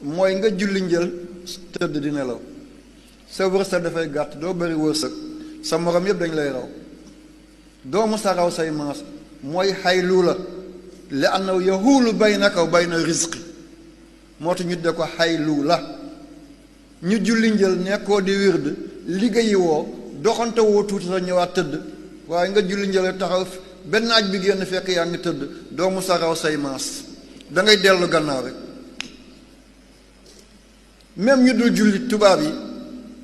mooy nga julli njël tëdd di nelaw sa wërsëg dafay gàtt doo bëri wërsëg sa morom yëpp dañ lay raw doo musa raw say maas mooy xayluula li annahu yahuulu baynaka wa bayna rizqi moo tax ñu de ko xayluula ñu julli njël nekkoo di wird liggéeyi woo doxante woo tuuti sa ñëwaat tëdd waaye nga julli njël taxaw benn naaj bi génn fekk yaa ngi tëdd doo musa raw say maas da ngay dellu gannaaw rek même ñu dul julli tubaab yi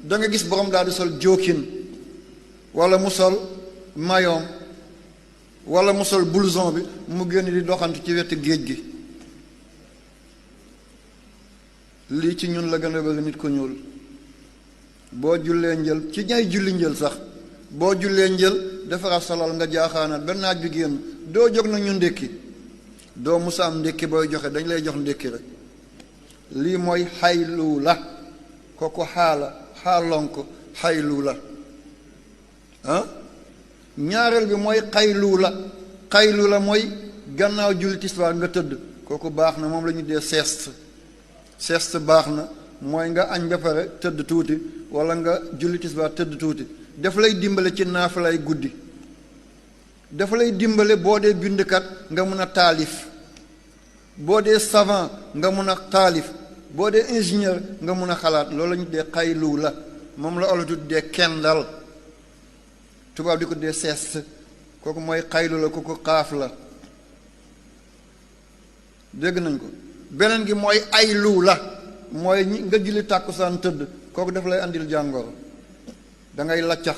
da nga gis borom daal di sol jóokin wala mu sol mayoom wala mu sol blouson bi mu génn di doxante ci wetu géej gi lii ci ñun la gën a bëri nit ko ñuul boo jullee njël ci ñay julli njël sax boo jullee njël defaraat salal nga jaaxaanaat benn naaj bi génn doo jóg na ñu ndékki doo musa am ndékki booy joxe dañ lay jox ndékki rek lii mooy xaylu la kooku xaalonk xaylu la ñaareel bi mooy xaylu la mooy gannaaw julli tisbaar nga tëdd kooku baax na moom la ñu dee sieste baax na mooy nga añ ba pare tëdd tuuti wala nga julli tisbaar tëdd tuuti daf lay dimbale ci naafilay guddi dafa lay dimbale boo dee bindkat nga mun a taalif boo dee savant nga mun a taalif boo dee ingénieur nga mun a xalaat loolu la ñu dee xaylu la moom la olof dee kendal tubaab di ko dee sieste kooku mooy xaylu la kooku xaaf la dégg nañ ko beneen gi mooy aylu la mooy nga julli tàkkusaan tëdd kooku daf lay andil jàngoro da ngay laccax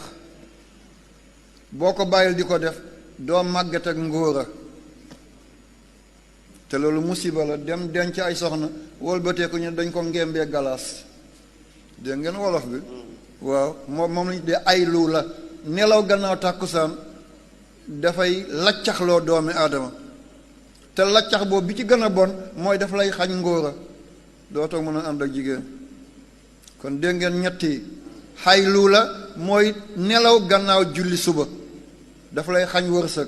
boo ko bàyyil di ko def doo màgget ak ngóora te loolu musiba la dem denc ay soxna wëlbateeku ñu dañ ko ngembee galaas dégg ngeen wolof bi waaw moom lañu dee aylu la nelaw gannaaw tàkkusaan dafay laccaxloo doomi aadama te laccax boobu bi ci gën a bon mooy daf lay xañ ngóora dootoo mën a ànd ak jigéen kon dégg ngeen ñetti xaylu la mooy nelaw gannaaw julli suba dafa lay xañ wërsëg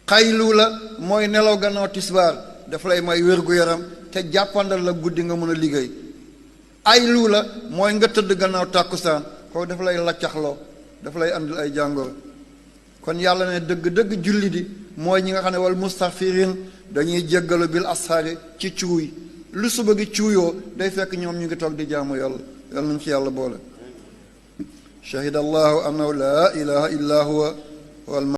xaylu la mooy nelaw gannaaw tisbaar dafa lay may wér-gu-yaram te jàppandal la guddi nga mën a liggéey aylu la mooy nga tëdd gannaaw tàkkusaan kooku dafa lay laccaxloo dafa lay andil ay jàngoro kon yàlla ne dëgg-dëgg julli di mooy ñi nga xam ne wal mustaghfirin dañuy jéggalu bil asxaari ci cuuy lu suba gi cuuyoo day fekk ñoom ñu ngi toog di jaamu yàlla yàlla nañ ci yàlla boole shahida allahu annahu la ilaha illa huwa wal